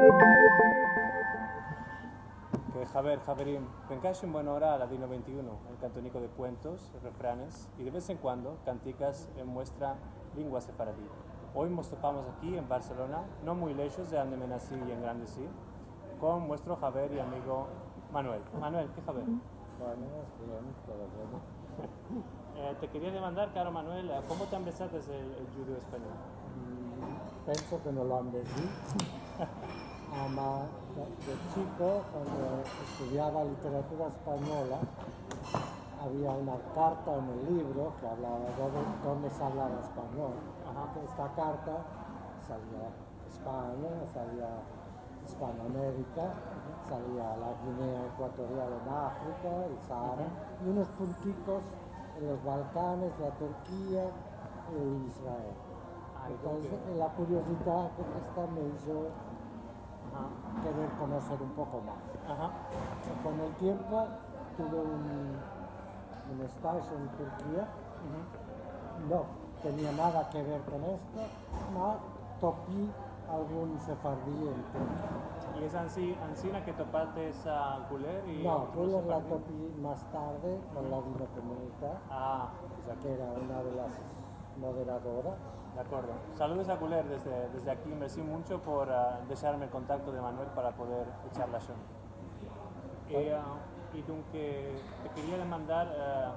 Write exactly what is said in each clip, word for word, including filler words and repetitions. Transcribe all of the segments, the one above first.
Ke haber, haverim, vengash en buena ora a Ladino vente i uno, el kantoniko de kuentos, refranes i de vez en kuando kantikas en muestra lengua sefaradi. Oy mos topamos aki en Barselona, no muy leshos de ande me nasi i engrandesi, kon muestro haver i amigo Manuel. Manuel, ke haber? Bueno, bien, todo bueno. Eh, te keria demandar, karo Manuel, eh, komo te ambesates el, el djudeo-espanyol? Mm, penso ke no lo ambezi. Ama, de, de chiko, kuando estudiava literatura espanyola, avia una karta en el livro ke avlava dove, dove se avlava espanyol. Aha. Esta karta salia Espanya, salia Ispanoamerika, salia la Guinea Ekuatorial en Afrika, el Sahara, aha, i unos puntikos en los Balkanes, la Turkia i Israel. Ah, entonses, entonses, la kuriozidad esta me izo aha, kerer konoser un poko mas. Aha. Kon el tiempo tuve un, un stage en Turkia. Aha. No tenia nada ke ver kon esto, ma topi algun sefardi en Turkia. I es ansi, ansina ke topates a Guler i... No, otros Guler la sefardim? Topi mas tarde kon la Ladinokomunita, ah, exacto, ke era una de las moderadoras. De akordo. Saludos a Guler desde, desde aki. Mersi muncho por, ah, desharme el kontakto de Manuel para poder echar lashon. Eh, ah, i dunke te keria demandar, ah,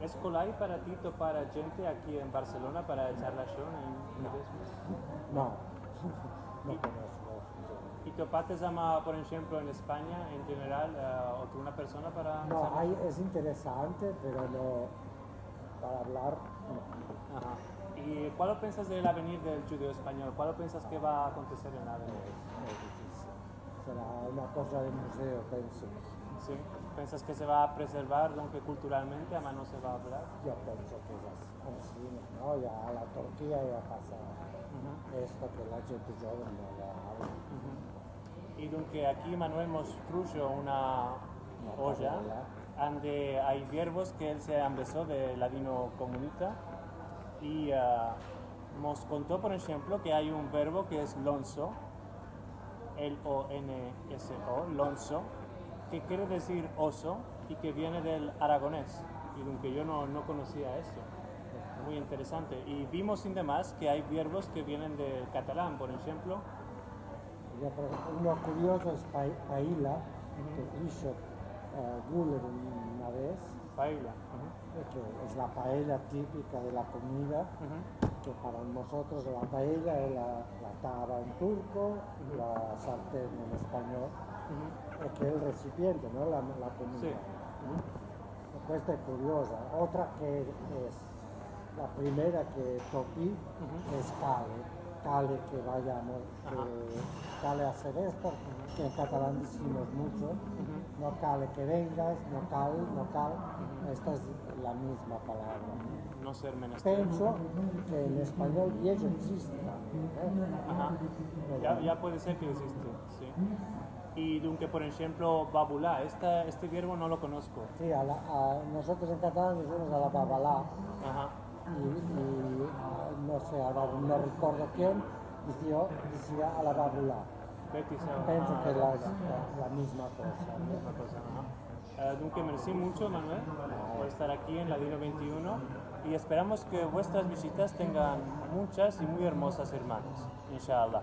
es kolay para ti topar a djente aki en Barselona para echar lashon en... No. No. No konosko. I topates ama, por enshemplo, en Espanya, en jeneral, ah, otra persona para... No, echar lashon? Ay, es interesante, pero no, para avlar, no. Aha. I kualo pensas del avenir del djudeo-espanyol? Kualo pensas ke va a akonteser en el avenir? Es, es difisil. Sera una koza de muzeo, penso. Si. Pensas ke se va a preservar, donk kulturalmente, ama no se va a avlar? Yo penso ke es ansi, no? Ya la Turkia ya pasa esto ke la djente djoven no lo avla. Aha. I dunke aki Manuel mos trujo una, una oya, tabela, ande ay verbos ke el se ambeso de Ladinokomunita. I, ah, mos konto, por enshemplo, ke ay un verbo ke es lonso, L O N S O, lonso, ke kere dizir oso i ke viene del aragones. I dunke yo no, no konosia esto. Muy interesante. I vimos, sin demas, ke ay verbos ke vienen del katalan, por enshemplo, Ya, pero uno kuriozo es pai-, paella, ke disho, eh, Guler una vez, paella, eh, ke es la paella tipika de la komida, ke para mozotros la paella es la, la tava en turko, la sarten en espanyol, eh, ke el resipiente, no? La, la komida. Si. Pues es kurioza. Otra ke es la primera ke topi es kale. Kale ke vayamos, ke kale azer esto, ke en katalan dizimos muncho. No kale ke vengas, no kal, no kal. Esta es la mizma palavra. No ser menester. Penso ke en espanyol ya egziste tambien, eh? Aha. Pero ya, ya puede ser ke egziste, si. I dunke, por enshemplo, babula, esta, este verbo no lo konosko. Si, a la, a, mozotros en katalan dizimos a la babala. Aha. I, i, a, no se, agora no rekordo ken dizia, dizia a la babula. Penso ke es la, la, la mizma koza, no? Mizma koza, aha. Eh, dunke, mersi muncho, Manuel, por estar aki en Ladino vente i uno, i esperamos ke vuestras vizitas tengan munchas i muy ermozas semanas, inshallah.